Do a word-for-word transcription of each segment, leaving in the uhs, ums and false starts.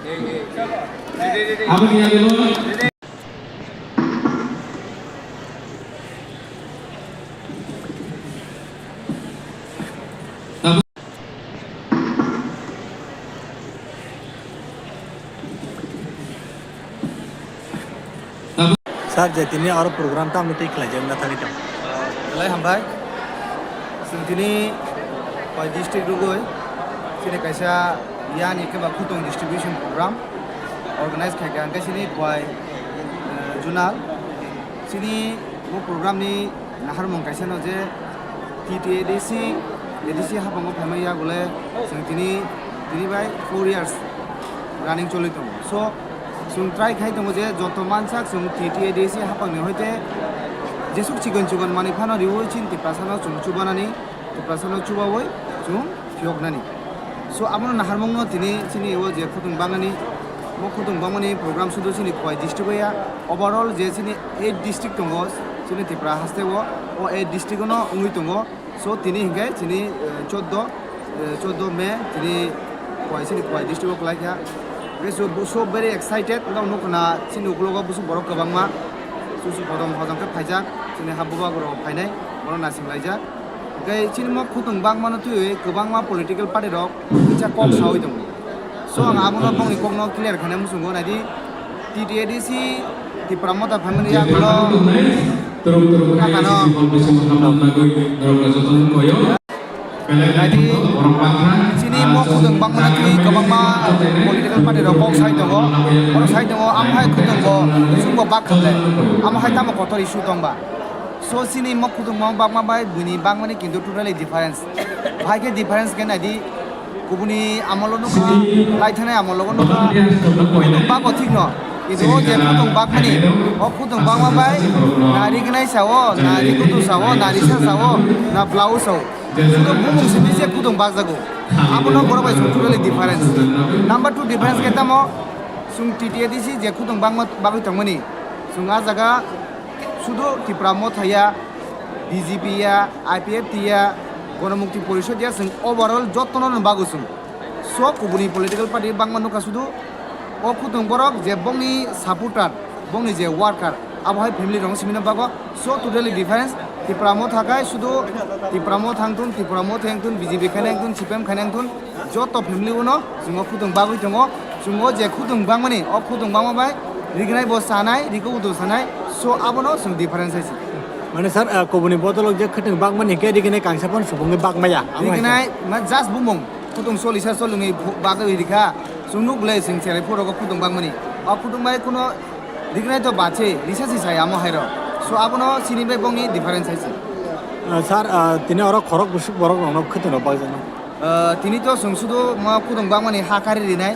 Aboni yagwi Sir, je tini oro program tamo twi khlaijak na thangwi tong? Belai hambai. Chwng tini koi district rwgwi chini kaisa yani khe ba khutong distribution program organize khaikha, hwnkhe chini koi, eh, zonal. Chini bo program ni naharmung kaisa no je T T A D C, A D C hapango phaimai ya bole chwng tini, tini bai four years running choli tongo. So, chwng try khai tongo je joto mansak chwng T T A D C hapangni hoite jesuk chikon chikon manwi phano riwi chini Tiprasano chwng chubanani, Tiprasano chubawi chwng phiyoknani. So, abono naharmungno tini chini o je khutong bangani, bo khutong bangmani program sudu chini koi district o ya, overall je chini eight district tongo chini Tripura haste o, o eight district o no wngwi tongo. So, tini hinkhe chini, eh, choudo, eh, choudo May tini koi chini koi district o kwlai kha. Hwnkhe so, so very excited, no nukna chini uklogo busuk borok kwbangma, susu kodom hojong khe phaijak, chini ha bubagrok phainai, bono naising laijak. Hwnkhe chini mo khutong bangmano twiwi kwbangma political party rok kisa kok sawi tongo. So, ang abono bongni kokno clear khaina muchungo, naidi T T A D C Tipra Motha phaimani yagulo kakano. Naidi chini mo khutong bangmano twiwi kwbangma political party rok kok sai tongo. Bono sai tongo, amo hai khutong bo chwngbo bak khamle, amo hai tamo kotor issue tongba. So, chini mo khutongma bakma bai buini bakmani kintu totally difference. Bahai khe difference khe naidi, kubuni amolo nukha, lai thanai amolo nukha, khutong bago thikno. Kintu o je khutong bakmani, o khutong bakma bai na rignai sao, na rikutu sao, na risa sao, na blau sao. Sudo bumung simi je khutong bakjago. Abono borok bai chwng totally difference. Number two difference khe tamo, chwng T T A D C je khutong bakma bagwi tongmani, chwng a jaga sudu Tipra Motha ya, B J P ya, I P F T ya, Ganamukti Porishod ya, chwng overall jotono no bago chwng. So, kubuni political party bangma nukha sudu o khutong borok je bongni supporter, bongni je worker, abo hai family rok simi no bago. So, totally difference. Tipra Motha khai sudu Tipra Motha thangthun, Tipra Motha thangthun, B J P khai thangthun, C P M khai thangthun, joto family uno chwng o khutong bagwi tongo. Chwng o je khutong bangmani, o khutong bangma bai rignai bo sanai, riko udo sanai, so abono chwng difference hai se. Mane sir, ah, kubuni bodolok je khutong bangmani hinkhe rignai kangsa phano subungwi bakmaya. Abo hai se. Rignai ma just bumung, khutong solisa solwngwi bu-, bagwi rikha, chwng nuk le chwng cherai phuru o khutong bangmani. O khutong bai kuno rignai to bache, risa si sai amo hai rok. So abono chini bai bongni difference hai se. Ah, sir, ah, tini oro khorok busuk borok rokno khutong rok bakjakno. Ah, tini to chwng sudu ma khutong bangmani ha kari rinai.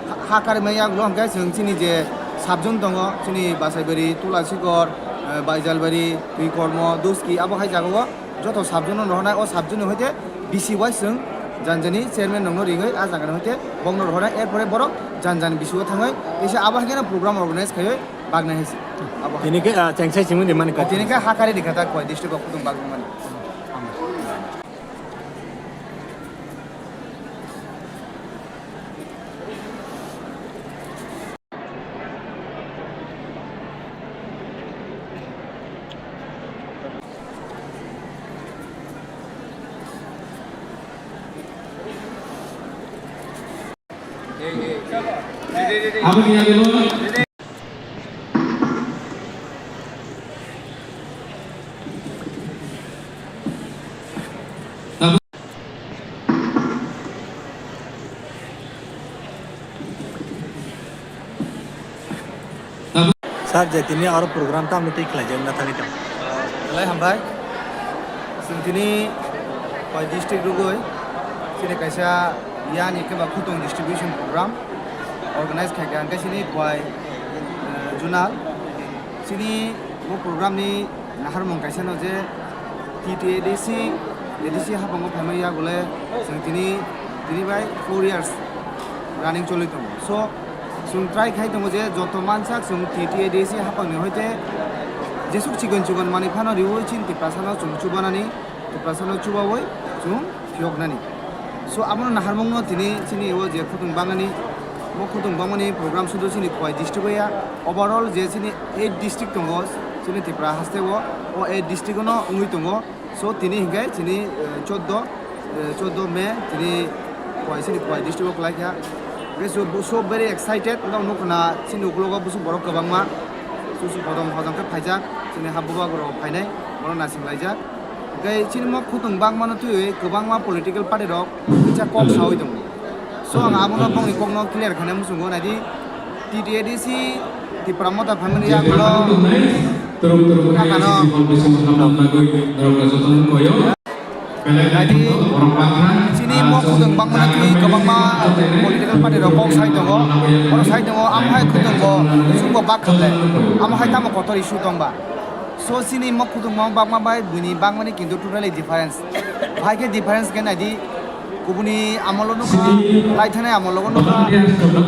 Ha, ha kari maya ulo hwnkhe chwng chini je sub zone tongo, chini Basaibari, Tulasigor, eh, Baijalbari, Twikormo, Duski, abo hai jagao joto sub zone no rohornai, o sub zone ni hoite bisi wise chwng janjani chairman rokno ringwi a jaga ni hoite bokno rohornai, er pore borok janjani bisingo thangwi kaisa abo hai kheno program organize khaiwi baknai hai se. Abo hai. Tini khe, ah, chengsai simi rimani kok. Tini khe ha kari rikha ta koi district o khutong bagwi mani. Aboni yagwi bo. Sir, je tini oro program tamo twi khlaijak na thangwi tong? Belai hambai. Chwng tini koi district rwgwi chini kaisa yani khe ba khutong distribution program organize khaikha, hwnkhe chini koi, eh, zonal. Chini bo program ni naharmung kaisa no je T T A D C, A D C hapango phaimai ya bole chwng tini, tini bai four years running choli tongo. So, chwng try khai tongo je joto mansak chwng T T A D C hapangni hoite jesuk chikon chikon manwi phano riwi chini Tiprasano chwng chubanani, Tiprasano chubawi chwng phiyoknani. So, abono naharmungno tini chini o je khutong bangani Bo khutwng bangmani program sudu chini Khowai district o ya, overall je chini eight district tongo chini Tripura haste o, o eight district o no wngwi tongo. So tini hinkhe chini, eh, chordo, eh, chordo May chini Khowai chini Khowai district o kwlai kha. Hinkhe so, so very excited, no nukho na chini ukologo busu borok kwbangma, susu hodong hodong khe phaijak, chini ha bubagrok phainai, borok naising laijak. Hinkhe chini mo khutwng bangmano twiwi kwbangma political party rok kisa kok sawi tongo. So ang abono bongni kokno clear khaina muchungo naidi, T T A D C Tipra Motha phaimani yagulo kakano naidi chini mo khutwng bangmano twiwi kwbangma political party rok kok sai tongo. Oro sai tongo, amo hai khutwng bo chwngbo bak khamle, amo hai tamo kotor issue tongba. So chini mo khutwng bangma bai buini bangmani kintu totally difference. Bahai khe difference khe naidi, kubuni amolo nukha, laithanai amolo nukha,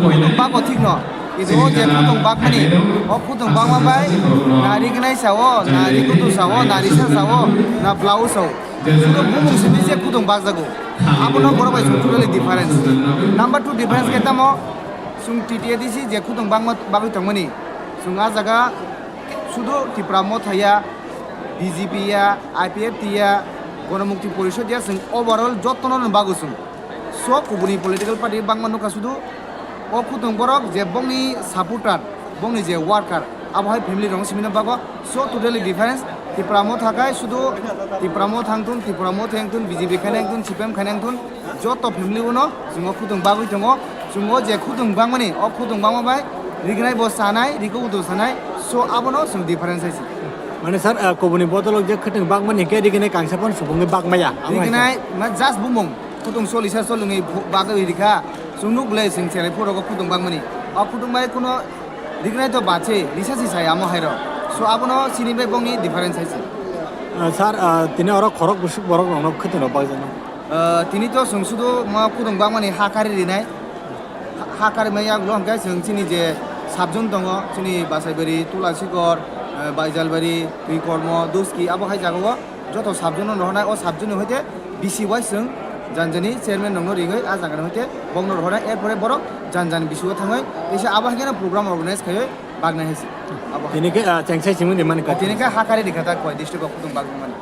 khutwng bago thikno. Kintu o je khutwng bakmani, o khutwng bangma bai na rignai sao, na rikutu sao, na risa sao, na blau sao. Kintu bumung simi je khutwng bakjago. Abono borok bai chwng totally difference. Number two difference khe tamo, chwng T T A D C je khutwng bangma bagwi tongmani, chwng a jaga sudu Tipra Motha ya, B J P ya, I P F T ya, Ganamukti Porishod ya, chwng overall jotono no bago chwng. So, kubuni political party bangma nukha sudu o khutwng borok je bongni supporter, bongni je worker, abo hai family rok simi no bago. So, totally difference. Tipra Motha khai sudu Tipra Motha thangthun, Tipra Motha thangthun, B J P khai thangthun, C P M khai thangthun, joto family uno chwng o khutwng bagwi tongo. Chwng o je khutwng bangmani, o khutwng bangma bai rignai bo sanai, riko udo sanai. So abono chwng difference hai se. Mane sir, ah, kubuni bodolok je khutwng bangmani hinkhe rignai kangsa phano subungwi bakmaya. Amo hai rignai ma just bumung khutwng solisa solwngwi bagwi rikha. Chwng nuk le chwng cherai phuru rogo khutwng bangmani. O khutwng bai kuno rignai to bache, risa si sai amo hai ro. So abono chini bai bongni difference hai se. Ah, sir, ah, tini oro khorok bwswk borok rokno khutwng rok bakjakno. Ah, tini to chwng sudu ma khutwng bangmani ha kari rinai. Ha, ha kari mai yagulo hwnkhe chwng chini je sub zone tongo, chini Basaibari, Tulasikor, eh, Baijalbari, Twikormo, Duski, abo hai jagao joto sub zone no rohornai, o sub zone ni hoite bisi wai chwng janjani chairman rokno ringwi a jagani hoite bokno rohornai, erpore borok janjani bisingo thangwi teisa abo hai kheno program organize khaiwi baknai hai se. Abo hai. Tini khe, ah, chengsai simi rimani kok. Tini khe ha kari rikha ta Khowai district o khutwng bakmani.